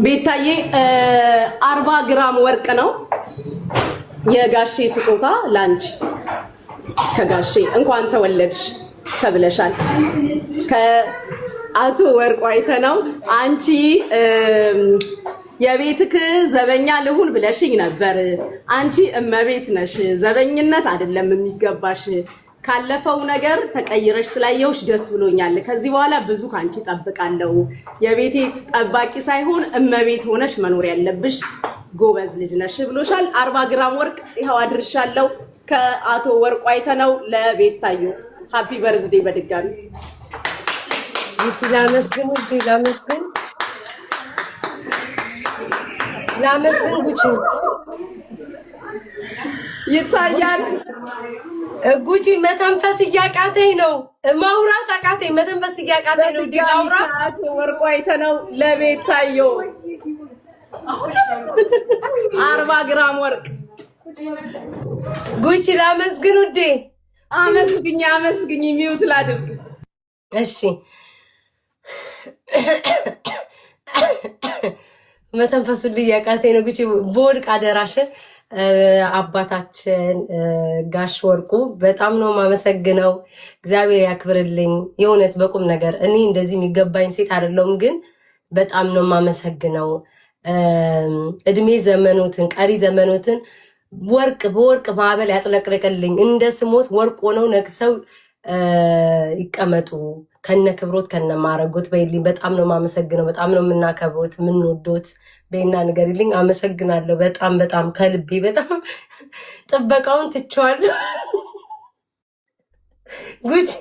ቤታዬ፣ 40 ግራም ወርቅ ነው የጋሼ ስጦታ ላንቺ። ከጋሼ እንኳን ተወለድሽ ተብለሻል። ከአቶ ወርቁ አይተነው አንቺ የቤትክ ዘበኛ ልሁን ብለሽኝ ነበር። አንቺ እመቤት ነሽ፣ ዘበኝነት አይደለም የሚገባሽ። ካለፈው ነገር ተቀይረሽ ስላየውሽ ደስ ብሎኛል። ከዚህ በኋላ ብዙ ከአንቺ ጠብቃለሁ። የቤቴ ጠባቂ ሳይሆን እመቤት ሆነሽ መኖር ያለብሽ ጎበዝ ልጅ ነሽ ብሎሻል። 40 ግራም ወርቅ ይኸው አድርሻለሁ። ከአቶ ወርቁ አይተነው ለቤታዮ happy birthday በድጋሚ። ላመስግን ውዴ፣ ላመስግን፣ ላመስግን ጉቺ። ይታያል። ጉቺ፣ መተንፈስ እያቃተኝ ነው። ማውራት አቃተኝ። መተንፈስ እያቃተኝ ነው። ውዴ፣ ላውራ። ከአቶ ወርቁ አይተነው ለቤታዮ 40 ግራም ወርቅ። ጉቺ፣ ላመስግን ውዴ። አመስግኝ፣ አመስግኝ። Mute ላድርግ። እሺ፣ መተንፈሱን እያቃተኝ ነው። ጉቺ፣ በወድቅ አደራሽን። አባታችን ጋሽ ወርቁ በጣም ነው የማመሰግነው። እግዚአብሔር ያክብርልኝ። የእውነት በቁም ነገር እኔ እንደዚህ የሚገባኝ ሴት አይደለሁም፣ ግን በጣም ነው የማመሰግነው። እድሜ ዘመኖትን፣ ቀሪ ዘመኖትን ወርቅ በወርቅ ማዕበል ያጥለቅልቅልኝ። እንደ ስሞት ወርቅ ሆነው ነግሰው ይቀመጡ ከነ ክብሮት ከነ ማረጎት በይልኝ። በጣም ነው የማመሰግነው። በጣም ነው የምናከብሮት፣ የምንወዶት። በይና ንገሪልኝ። አመሰግናለሁ። በጣም በጣም ከልቤ በጣም ጥበቃውን ትቼዋለሁ። ጉቺ፣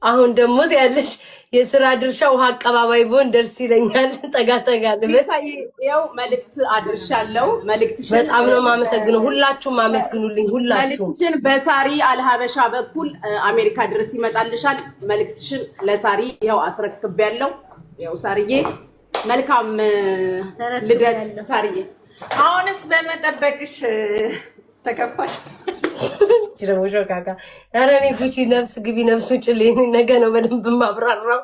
አሁን ደግሞ ያለሽ የስራ ድርሻ ውሃ አቀባባይ ብሆን ደርስ ይለኛል። ጠጋ ጠጋ ልበል። ቤታዬ፣ ያው መልእክት አድርሻለሁ። መልእክትሽን በጣም ነው የማመሰግነው። ሁላችሁም አመስግኑልኝ። ሁላችሁም። መልእክትሽን በሳሪ አልሀበሻ በኩል አሜሪካ ድረስ ይመጣልሻል። መልእክትሽን ለሳሪ ይኸው አስረክቤያለሁ። ያው ሳርዬ፣ መልካም ልደት ሳርዬ። አሁንስ በመጠበቅሽ ተከፋሽ። እቺ ደግሞ ሾካካ። ኧረ እኔ ጉቺ ነፍስ ግቢ ነፍስ ውጭልኝ። ነገ ነው በደንብ ማብራራው።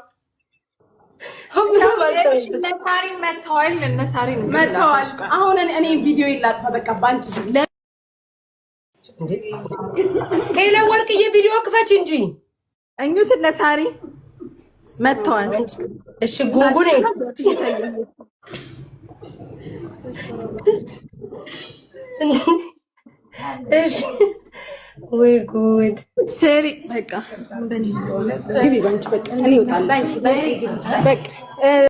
ምንም አልተመለሰም። እነ ሳሪ መጥተዋል። እነ ሳሪ መጥተዋል። አሁን እኔ ቪዲዮ ይላጥፋ በቃ በአንቺ እንዴ ሄሎ ወርቅዬ፣ ቪዲዮ ክፈች እንጂ። እኙት፣ እነ ሳሪ መጥተዋል። እሺ ጉንጉኔ። እሺ፣ ወይ ጉድ። ስሪ በቃ። ግቢ በአንቺ፣ በቃ እኔ እወጣለሁ። በቃ።